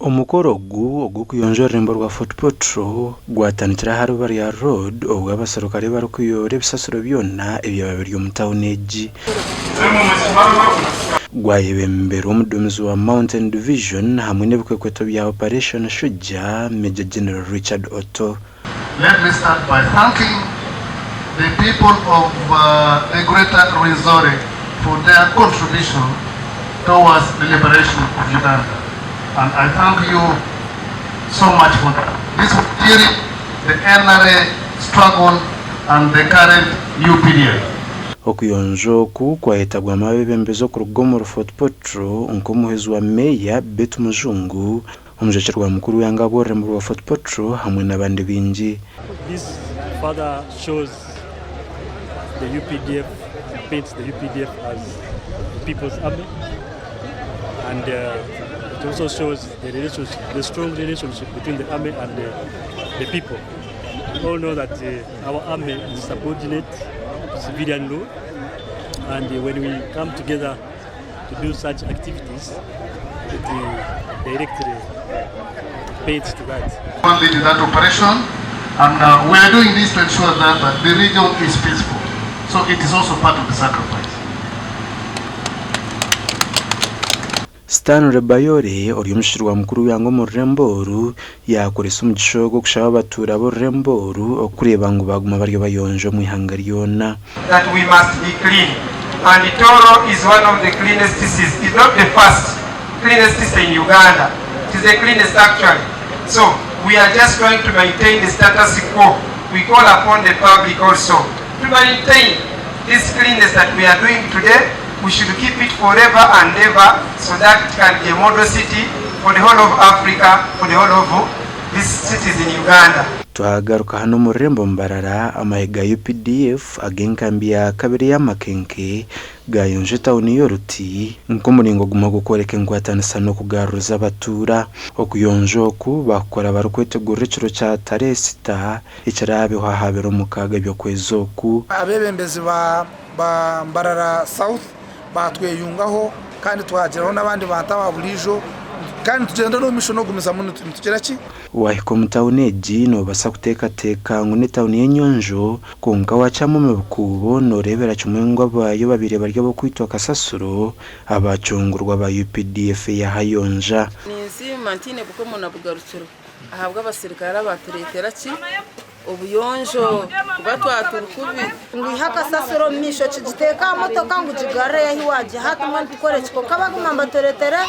Omukoro ogu ogw'okuyonja orurembo rwa Fort Portal gwatandikire aha Rubarya Road obwo abaserukare barikuyoora ebisasiro byona ebyaba biri omu tauni egi. Gwayebemberwa omuduumizi wa Mountain Division hamwe n'ebikwekweto bya Operation Shujja, Major General Richard Otto. Let me start by thanking the people of the Greater Rwenzori for their contribution towards the liberation of Uganda and I thank you so much for that. This was during the NRA struggle and the current UPDF. Okuyonja oku kwayetabwamu abeebembezi okuruga omuri Fort Portal nk'omuhwezi wa Meeya Betty Mujungu, Omujwekyerwa mukuru w'eihanga ahabw'orurembo rwa Fort Portal hamwe n'abandi baingi. This further shows the UPDF and paints the UPDF as the people's army and uh, it also shows the relationship, the strong relationship between the army and the, the people. We all know that uh, our army is subordinate to civilian law and uh, when we come together to do such activities, it directly paints to that. One leading that operation and uh, we are doing this to ensure that uh, the region is peaceful. So it is also part of the sacrifice. Stanley Bayore ori omushirwa mukuru w'eihanga omu rurembo oru yaakoresa omugisha ogu okushaba abatuura b'orurembo oru okureeba ngu baaguma bari abayonjo omu ihanga ryona. That we must be clean and Toro is one of the cleanest cities, is not the first cleanest city in Uganda, it is the cleanest actually. So we are just trying to maintain the status quo. We call upon the public also to maintain this cleanness that we are doing today. We should keep it forever and ever so that it can be a model city for the whole of Africa, for the whole of these cities in Uganda. Twagaruka hanu omu rurembo Mbarara, amahe ga UPDF ag'enkambi ya kabiri eya Makenke gaayonja etawuni y'Oruti nk'omuringo gumwe ogw'okworeka enkwatanisa n'okugaruriza abatuura. Okuyonja oku baakukora barikwetegurira ekiro kya tarehe sita ekiraabeho aha biro mukaaga by'okwezi oku. Abeebembezi ba Mbarara South baatweyungaho kandi twagiraho n'abandi bantu aba buriijo kandi nitugyenda n'omu maisho n'okugumizamu nitugira ki? Waahika omu tauni egi noobaasa kuteekateeka ngu n'etauni y'enyonjo, kwonka waacwamu omu bikuubo nooreebera kimwe ngu abaayo babaire bari ab'okwitwa kasasiro abaacungurwa aba UPDF eya Hayonja. Ninsiima ntaine bukomo na bugarukiro ahabw'abasirikare abatureetera ki Obuyonjo kuba twaturi kubi. Ngu iha kasasiro omu maisho kigiteeke aha motoka ngu gigarure ahi waagiha hati mbwenu tukore ki? Kwonka baguma nibatureetera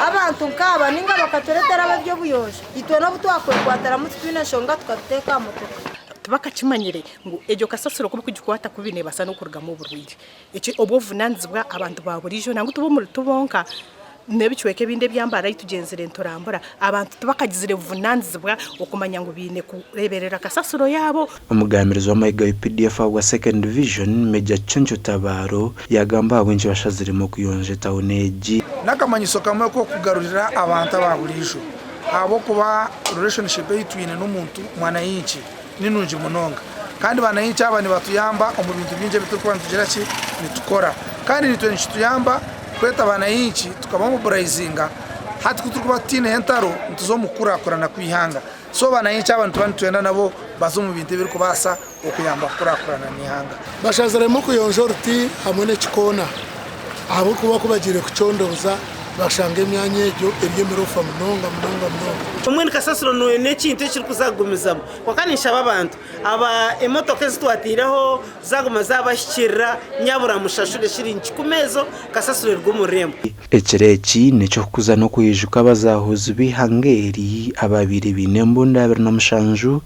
abantu nkaaba nainga bakatureetera ab'eby'obuyonjo itwe n'obu twakwekwatiramu titwine nshonga tukabiteeka aha motoka. Tibakakimanyire ngu egyo kasasiro ku orikugikwata kubi neebaasa n'okurugamu oburwaire. Eki obwo obuvunanizibwa abantu ba buriijo nangwa tibo omuri tibonka n'ebicweka ebindi ebya Mbarara ahi tugyenzire niturambura, abantu tibakagizire buvunanizibwa okumanya ngu baine kureeberera kasasiro yaabo. Omugambirizi w'amahe ga UPDF ahabwa Second Division, Major Choncho Tabaro yaagamba ahabw'enki bashaziremu okuyonja etawuni egi. N'akamanyiso kamwe k'okugarurira abantu aba buriijo ahabw'okuba relationship ei twine n'omuntu mwananchi ni nungi munonga. Kandi bananchi aba nibatuyamba omu bintu bingi ebi turikuba nitugira ki? Nitukora. Kandi naitwe nikituyamba kweta bananchi tukabamobilizinga hati ku turikuba tutiineho entaro nituza omu kukurakurana kw'eihanga. So bananchi aba nituba nitwenda nabo baze omu bintu ebirikubaasa okuyamba kukurakurana n'eihanga. Bashaziremu kuyonja oruti hamwe n'ekikoona ahabw'okuba ku bagiire kucondooza bashanga emyanya egyo eri emirofa munonga munonga munonga. Mbwenu kasasiro n'ekintu ekirikuza kugumizamu. Kwonka ninshaba abantu aba emotoka ezi twataireho zaguma zabahikirira nyabura mushashure shiringi kikumi ezo kasasiro eruge omu rurembo. Ekiro eki n'eky'okukuza n'okwijuka abazahuzi b'eihanga eri ababaire baine embundu 27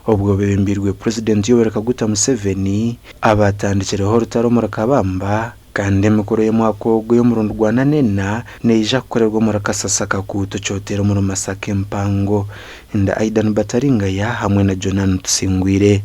obwo bebembeirwe Purezidenti Yoweri Kaguta Museveni abatandikireho orutaro omuri Kabamba kandi emikoro y'omwaka ogu ey'omurundi gwa nanena neija kukorerwa omuri Kasasa Kakuuto Kyotera omuri Masaka empango. Nda Aidan Bataringaya hamwe na Jonan Tusingwire.